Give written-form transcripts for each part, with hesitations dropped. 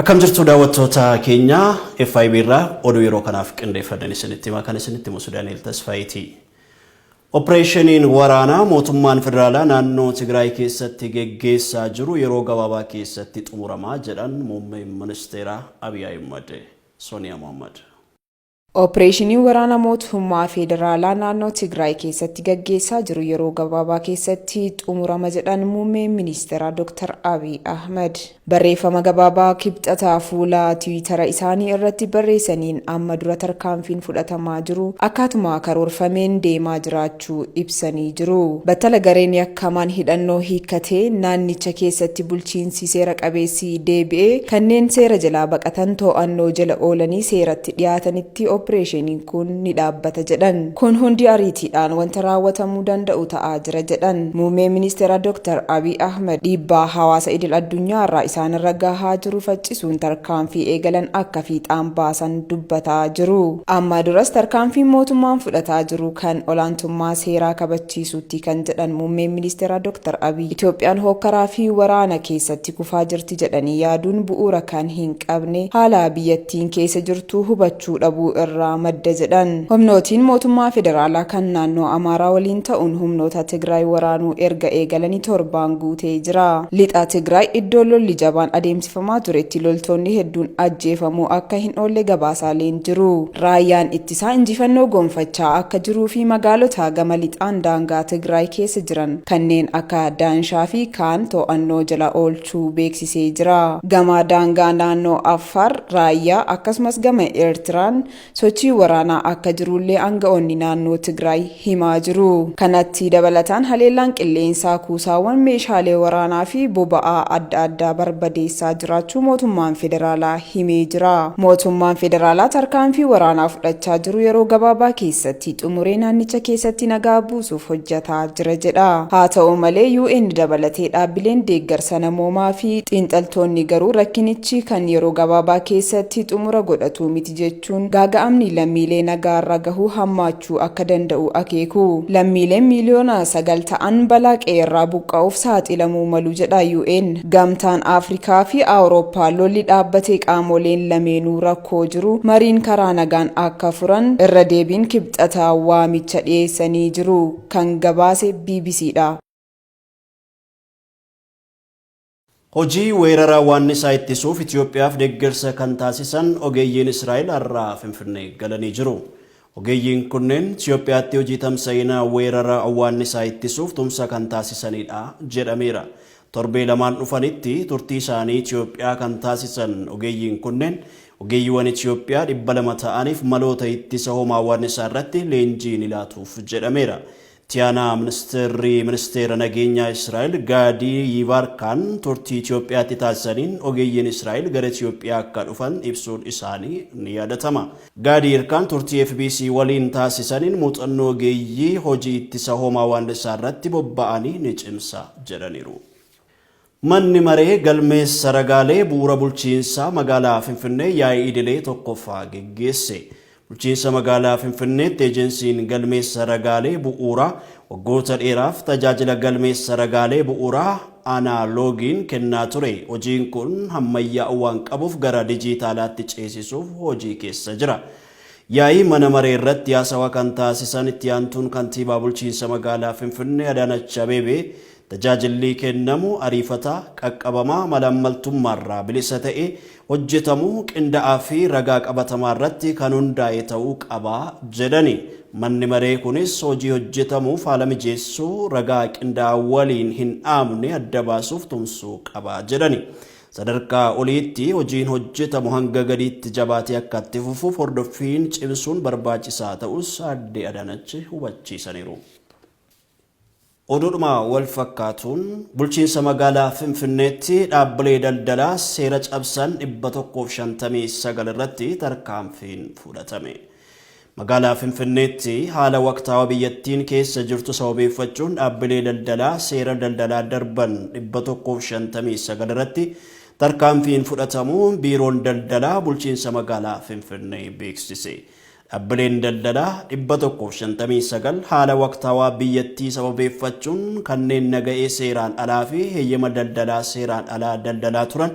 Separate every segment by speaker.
Speaker 1: Akkam jirtu daawwattoota keenya FIB irraa oduu yeroo kanaaf qindeeffannan isinitti himaa kan isinitti himu Daani'el Tasfaayiiti. Opereeshiniin waraanaa mootummaan federaalaa naannoo Tigraay keessatti geggeessaa jiru yeroo gabaabaa keessatti xumuramaa jedhan muummeen ministeeraa Abiy Ahimad. Sooniyaa Mohammad.
Speaker 2: Opireeshiniin waraana mootummaa Federaalaa naannoo Tigraay keessatti gaggeessaa jiru yeroo gabaabaa keessatti xumurama jedhan muummeen ministeeraa Dr. Abiy Ahmad. Barreeffama gabaabaa Kibxata fuula Tiwiitara isaanii irratti barreessaniin amma dura tarkaanfiin fudhatamaa jiru akkaatuma karoorfameen deemaa jiraachuu ibsanii jiru. Battala gareen yakkamaan hidhannoo hiikkatee naannicha keessatti bulchiinsi seera qabeessi deebi'ee kanneen seera jalaa baqatan to'annoo jala oolanii seeratti dhiyaatanitti opireeshiniin kun ni dhaabbata jedhan. Kun hundi ariitiidhaan wanta raawwatamuu danda'u ta'aa jira jedhan. Muummeen ministeeraa Dr. Abiy Ahmed dhiibbaa hawaasa idil addunyaa irraa isaanirra gahaa jiru faccisuun tarkaanfii eegalan akka fiixaan baasan dubbataa jiru. Amma duras tarkaanfiin mootummaan fudhataa jiru kan olaantummaa seeraa kabachiisuutti kan jedhan muummeen ministeeraa Dr. Abiy Itoophiyaan hookkaraa fi waraana keessatti kufaa jirti jedhanii yaaduun bu'uura kan hin qabne haala biyyattiin keessa jirtu hubachuu dhabuu irraa madda jedhan. Humnootiin mootummaa federaalaa kan naannoo Amaaraa waliin ta'uun humnoota Tigraay waraanuu erga eegalanii torbaan guutee jira. Lixa Tigraay iddoo lolli jabaan adeemsifamaa turetti loltoonni hedduun ajjeefamuu akka hin oolle gabaasaaleen jiru. Raayyaan ittisaa injifannoo gonfachaa akka jiruu fi magaalota gama lixaan daangaa Tigraay keessa jiran kanneen akka Daanshaa fi kaan to'annoo jala oolchuu beeksisee jira. Gama daangaa naannoo Affaar, Raayyaa akkasumas gama Eertiraan sochii waraanaa akka jirullee aanga'oonni naannoo Tigraay himaa jiru. Kanatti dabalataan haleellaan qilleensaa kuusaawwan meeshaalee waraanaa fi boba'aa adda addaa barbadeessaa jiraachuu mootummaan federaalaa himee jira. Mootummaan federaalaa tarkaanfii waraanaa fudhachaa jiru yeroo gabaabaa keessatti xumuree naannicha keessatti nagaa buusuuf hojjataa jira jedha. Haa ta'u malee UN dabalatee dhaabbileen deeggarsa namoomaa fi xiinxaltoonni garuu rakkinichi kan yeroo gabaabaa keessatti xumura godhatu miti jechuun gaaga'amni lammiilee nagaarra gahu hammaachuu akka danda'u akeeku. Lammiileen miiliyoona 9 ta'an balaa qe'eerraa buqqa'uuf saaxilamuu malu jedha UN. Gamtaan Afrikaa fi Awurooppaa lolli dhaabbatee qaamoleen lameenuu rakkoo jiru mariin karaa nagaan akka furan irra deebiin Kibxata waamicha dhiyeessanii jiru. Kan gabaase bbc dha.
Speaker 1: Hojii weerara awwaannisaa ittisuuf Itiyoophiyaaf deeggarsa kan taasisan ogeeyyiin Israa'el har'a Finfinnee galanii jiru. Ogeeyyiin kunneen Itiyoophiyaatti hojii tamsa'ina weerara awwaannisaa ittisuuf tumsa kan taasisanidha jedhameera. Torbee lamaan dhufanitti turtii isaanii Itiyoophiyaa kan taasisan ogeeyyiin kunneen ogeeyyiiwan Itiyoophiyaa 200 ta'aniif maloota ittisa hoomaa awwaannisaa irratti leenjii ni laatuuf jedhameera. Itti aanaa Ministirri Ministeera Nageenyaa Israa'el Gaadii Yivaarkaan turtii Itiyoophiyaatti taasisaniin ogeeyyiin Israa'el gara Itiyoophiyaa akka dhufan ibsuun isaanii ni yaadatama. Gaadii Yirkaan turtii fbc waliin taasisaniin muuxannoo ogeeyyii hojii ittisa hoomaa awwaannisaa irratti bobba'anii ni cimsa jedhaniiru. Manni Maree Galmeessa Ragaalee Bu'uura Bulchiinsaa Magaalaa Finfinnee yaa'ii idilee 1ffaa geggeesse. Bulchiinsa Magaalaa Finfinneetti Ejensiin Galmeessa Ragaalee Bu'uuraa waggoota dheeraaf tajaajila galmeessa ragaalee bu'uuraa Anaaloogiin kennaa ture. Hojiin kun hammayyaa'uu waan qabuuf gara dijiitaalaatti ceesisuuf hojii keessa jira. Yaa'ii mana maree irratti haasawa kan taasisan Itti Aantuun Kantiibaa Bulchiinsa Magaalaa Finfinnee Adaanach Abeebee, Tajaajilli kennamu ariifataa, qaqqabamaa, malaammaltummaarraa bilisa ta'e hojjetamu, qinda'aa fi ragaa qabatamaa irratti kan hundaa'e ta'uu qaba jedhani. Manni maree kunis hojii hojjetamuuf haala mijeessuu, ragaa qinda'aa waliin hin dhaamne adda baasuuf tumsuu qaba jedhani. Sadarkaa oliitti hojiin hojjetamu hanga gadiitti jabaatee akka itti fufuuf hordoffiin cimsuun barbaachisaa ta'uus Aadde Adaanach hubachiisaniiru. Oduudhuma wal fakkaatuun, bulchiinsa magaalaa Finfinneetti dhaabbilee daldalaa seera cabsan 159 irratti tarkaanfiin fudhatame. Magaalaa Finfinneetti haala waqtaawaa biyyattiin keessa jirtu sababeeffachuun dhaabbilee daldalaa seera daldalaa darban 159 irratti tarkaanfiin fudhatamuu Biiroon Daldalaa Bulchiinsa Magaalaa Finfinnee beeksise. Dhabbileen daldalaa 159 haala waqtaawaa biyyattii sababeeffachuun kanneen naga'ee seeraan alaa fi heyyama daldalaa seeraan alaa daldalaa turan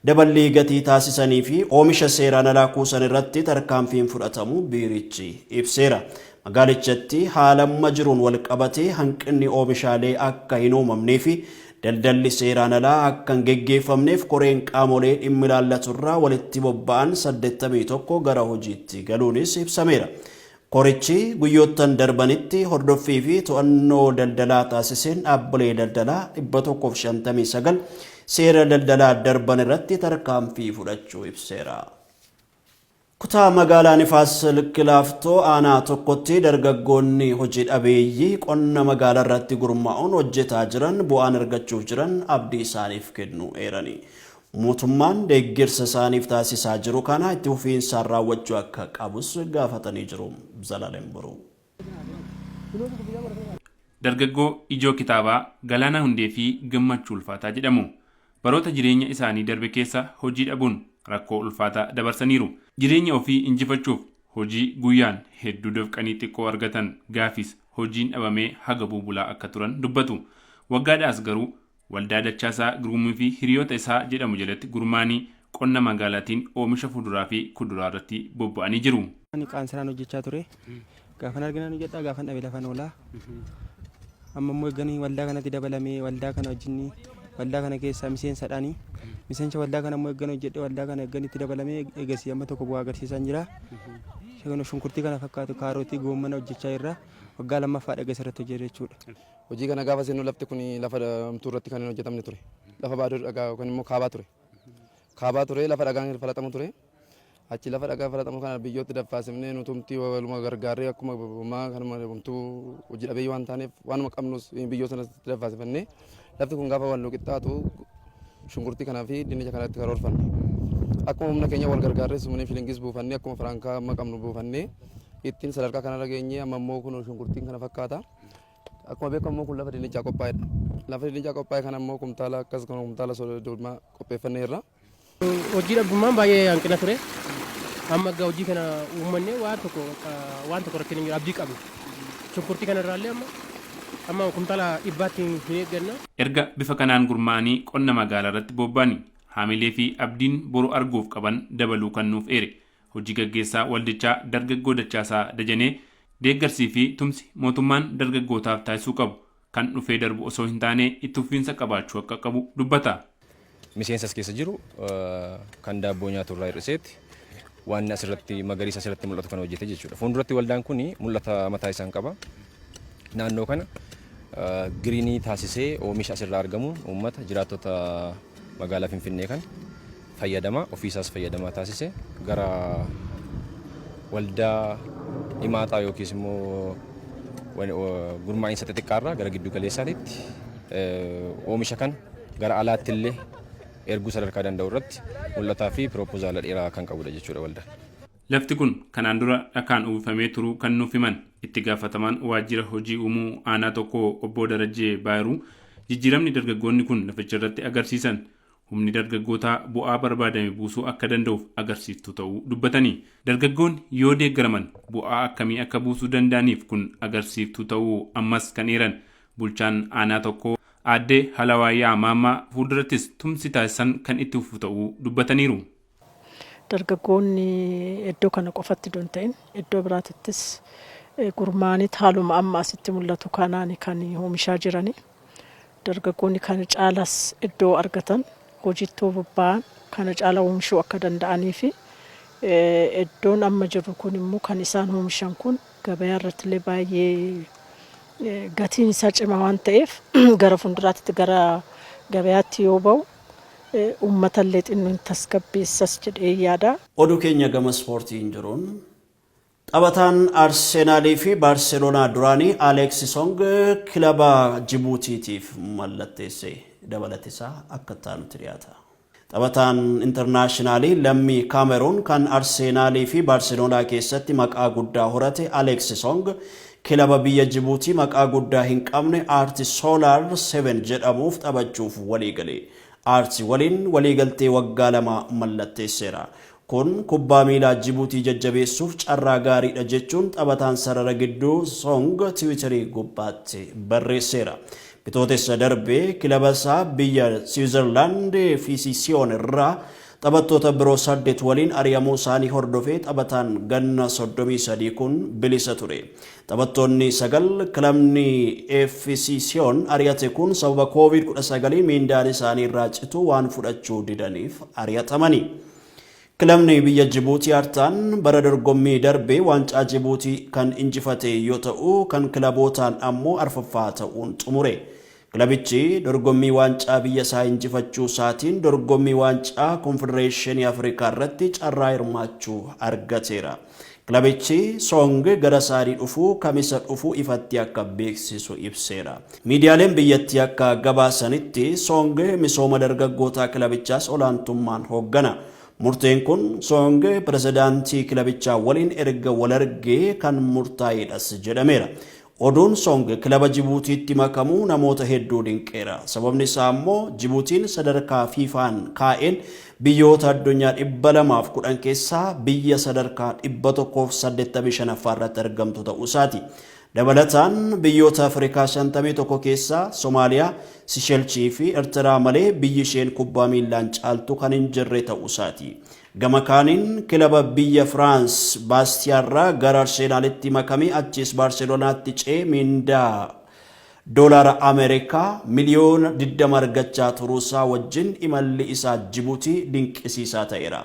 Speaker 1: Daballii gatii taasisanii fi oomisha seeraan alaa kuusan irratti tarkaanfiin fudhatamuu biirichi ibseera. Magaalichatti haala amma jiruun walqabatee hanqinni oomishaalee akka hin uumamnee fi daldalli seeraan alaa akka hin geggeeffamneef koreen qaamolee dhimmi ilaallaturraa walitti bobba'an 81 gara hojiitti galuunis ibsameera. Korichi guyyoottan darbanitti hordoffii fi to'annoo daldalaa taasiseen dhaabbilee daldalaa 159 seera daldalaa darban irratti tarkaanfii fudhachuu ibseera. Kutaa magaalaa Nifaas Silk Laaftoo aanaa tokkotti dargaggoonni hojii dhabeeyyii qonna magaalaa irratti gurmaa'uun hojjetaa jiran bu'aan argachuuf jiran abdii isaaniif kennuu eerani. Mootummaan deeggarsa isaaniif taasisaa jiru kana itti fufiinsaan raawwachuu akka qabus gaafatanii jiru. Zalaalem Boruu.
Speaker 3: Dargaggoo Ijoo Kitaabaa, Galaanaa Hundee fi Gammachuu Ulfaataa jedhamu. Baroota jireenya isaanii darbe keessa hojii dhabuun rakkoo ulfaataa dabarsaniiru. Jireenya ofii injifachuuf hojii guyyaan hedduu dafqanii xiqqoo argatan gaafis hojiin dhabamee hagabuu bulaa akka turan dubbatu. Waggaadhaas garuu Waldaa Dachaasaa Giruumii fi Hiriyoota isaa jedhamu jalatti gurmaa'anii qonna magaalaatiin oomisha fuduraa fi kuduraa irratti bobba'anii jiru.
Speaker 4: Ani qaansaraan hojjechaa ture. Gaafan arginaan hojjedha, gaafan dhabe lafan oola. Amma immoo eeganii waldaa kanatti dabalamee waldaa kana wajjin waldaa kana keessaa miseensadhaani. Miseensa waldaa kana immoo eeggan hojjedhe waldaa kana eeggan itti dabalamee eegasii amma tokko bu'aa agarsiisaa jira. Shunkurtii kana fakkaatu kaarotii goommana hojjechaa jirra. Waggaa lammaffaadha eegas irratti hojjedhe jechuudha.
Speaker 5: Hojii kana gaafa seennu lafti kun lafa homtuu irratti kan hin hojjetamne ture. Lafa baaduu dhagaa yookaan immoo kaabaa ture. Kaabaa ture lafa dhagaan falaxamu ture. Achi lafa dhagaa falaxamu kana biyyootti daffaasifnee nutumti waluma gargaarree akkuma homaa kanuma homtuu hojii dhabeeyyii waan taaneef waanuma qabnus biyyoo sanas itti daffaasifannee lafti kun gaafa wal nu qixxaatu shunkurtii kanaa fi dinnicha kanatti karoorfanne. Akkuma humna keenya wal gargaarree sumnee shilingis buufannee akkuma firaankaa amma qabnu buufannee ittiin sadarkaa kanarra geenyee amma immoo kun shunkurtiin kana fakkaata. Akkuma beekamu immoo kun lafa dinnichaa qophaa'edha. Lafa dinnichaa qophaa'e kana immoo kumtaala akkas kan kumtaala soddoma qopheeffanneerra.
Speaker 6: Hojii dhabdummaan baay'ee hanqina ture. Amma egaa hojii kana uummannee waan tokko waan tokko rakkina hin jiru abdii qabna. Shunkurtii kana irraallee amma amma kumtaala dhibbaatti hin eegganna.
Speaker 3: Erga bifa kanaan gurmaa'anii qonna magaalaa irratti bobba'anii haamilee fi abdiin boru arguuf qaban dabaluu kan nuuf eere Hojii gaggeessaa waldichaa Dargaggoo Dachaasaa Dajanee deeggarsii fi tumsi mootummaan dargaggootaaf taasisuu qabu kan dhufee darbu osoo hin taane itti fufiinsa qabaachuu akka qabu dubbata.
Speaker 7: Miseensa as keessa jiru kan daabboo nyaatu irraa hir'iseeti waan asirratti magariisa asirratti mul'atu kana hojjete jechuudha. Fuulduratti waldaan kun mul'ata mataa isaan qaba. Naannoo kana giriinii taasisee oomisha asirraa argamuun uummata jiraattota magaalaa Finfinnee kan fayyadamaa ofiisaas fayyadamaa taasise gara waldaa himaaxaa yookiis immoo gurmaa'insa xixiqqaarraa gara giddu galeessaatitti oomisha kana gara alaatti illee erguu sadarkaa danda'u irratti mul'ataa fi piroopozaala dheeraa kan qabudha jechuudha waldaan.
Speaker 3: Lafti kun kanaan dura dhakaan uwwifamee turuu kan nuuf himan Itti Gaafatamaan Waajjira Hojii Uumuu Aanaa Tokkoo Obboo Darajjee Baayiruu, jijjiiramni dargaggoonni kun laficharratti agarsiisan humni dargaggootaa bu'aa barbaadame buusuu akka danda'uuf agarsiiftuu ta'uu dubbatani. Dargaggoonni yoo deeggaraman bu'aa akkamii akka buusuu danda'aniif kun agarsiiftuu ta'uu ammas kan eeran Bulchaan Aanaa Tokkoo Aadde Halawaayyaa Maammaa fuuldurattis tumsi taasisan kan itti fufu ta'uu dubbataniiru.
Speaker 8: Dargaggoonni iddoo kana qofatti idoo hin ta'in iddoo biraatittis gurmaa'aniit haaluma amma asitti mul'atu kanaan kan oomishaa jirani. Dargaggoonni kana caalas iddoo argatan hojiitti yoo bobba'an kana caala oomishuu akka danda'anii fi iddoon amma jirru kun immoo kan isaan oomishan kun gabayaa irratti illee baay'ee gatiin isaa cimaa waan ta'eef gara fuulduraatti gara gabayaatti yoo ba'u uummatallee xinnoo hin tasgabbeessas jedhee yaada.
Speaker 1: Oduu keenya gama ispoortiin jiruun taphataan Arsenaalii fi Baarseloonaa duraanii Aleeksi Song kilaba Jibuutiitiif mallatteesse. Dabalatisaa akka itti aanutti dhiyaata. Taphataan intarnaashinaalii lammii Kaameruun kan Arsenaalii fi Baarseloonaa keessatti maqaa guddaa horate Aleeksi Song kilaba biyya Jibuutii maqaa guddaa hin qabne Aarti Soolaar 7 jedhamuuf taphachuuf waliigale. Aarti waliin waliigaltee waggaa lamaa mallatteesseera. Kun kubbaa miilaa Jibuutii jajjabeessuuf carraa gaariidha jechuun taphataan sarara gidduu Song tiwiitarii gubbaatti barreesseera. Bitootessa darbe kilaba isaa biyya Siwiizerlaand FC Sion irraa taphattoota biroo 8 waliin ari'amuu isaanii hordofee taphataan ganna 33 kun bilisa ture. Taphattoonni 9 kilabni FC Sion ari'ate kun sababa Covid-19 miindaan isaanii irraa cituu waan fudhachuu didaniif ari'atamani. Kilabni biyya Jibuutii Artaan bara dorgommii darbe waancaa Jibuutii kan injifate yoo ta'u, kan kilabootaan ammoo arfaffaa ta'uun xumure. Kilabichi dorgommii waancaa biyya isaa injifachuu isaatiin dorgommii waancaa Konfedereeshinii Afrikaa irratti carraa hirmaachuu argateera. Kilabichi Song gara isaanii dhufuu Kamisa dhufu ifatti akka beeksisu ibseera. Miidiyaaleen biyyattii akka gabaasanitti Song misooma dargaggootaa kilabichaas olaantummaan hooggana. Murteen kun Song pirezidaantii kilabichaa waliin erga wal argee kan murtaa'edhas jedhameera. Oduun Song kilaba Jibuutiitti makamuu namoota hedduu dinqeera. Sababni isaa immoo Jibuutiin sadarkaa FIFAn kaa'een biyyoota addunyaa 210 keessaa biyya sadarkaa 185ffaa irratti argamtu ta'uu isaati. Dabalataan biyyoota Afrikaa 51 keessaa Somaaliyaa, Sishelchii fi Ertiraa malee biyyi isheen kubbaa miillaan caaltu kan hin jirre ta'uu isaati. Gama kaaniin kilaba biyya Firaans Baastiyaarraa gara Arsenaalitti makamee achiis Baarselonaatti ce'ee miindaa doolaara Ameerikaa miliyoona 20 argachaa turuusaa wajjin imalli isaa Jibuutii dinqisiisaa ta'eera.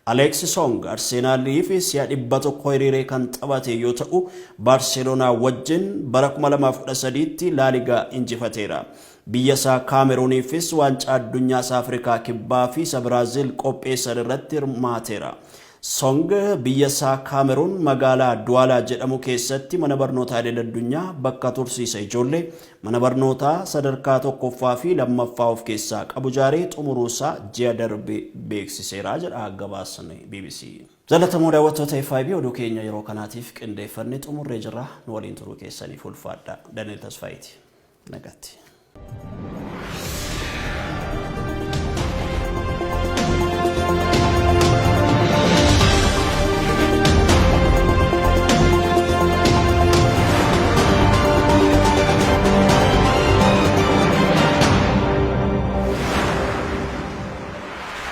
Speaker 1: Aleeks Song Arsenaaliif si'a 100 hiriiree kan taphate yoo ta'u, Baarseloonaa wajjin bara 2013tti Laaligaa injifateera. Biyya isaa Kaameruuniifis waancaa addunyaa isa Afrikaa Kibbaa fi isa Biraazil qopheessan irratti hirmaateera. Song biyya isaa Kaameruun magaalaa Duwaalaa jedhamu keessatti mana barnootaa idil addunyaa bakka tursiisa ijoollee mana barnootaa sadarkaa tokkoffaa fi lammaffaa of keessaa qabu ijaaree xumuruusaa ji'a darbe beeksiseera jedha gabaasni bbc. Jaalatamoo daawwattoota FIB oduu keenya yeroo kanaatiif qindeeffanne xumurree jirra. Nu waliin turuu keessaniif ulfaadha. Daniel Tasfaayiiti. Nagaatti.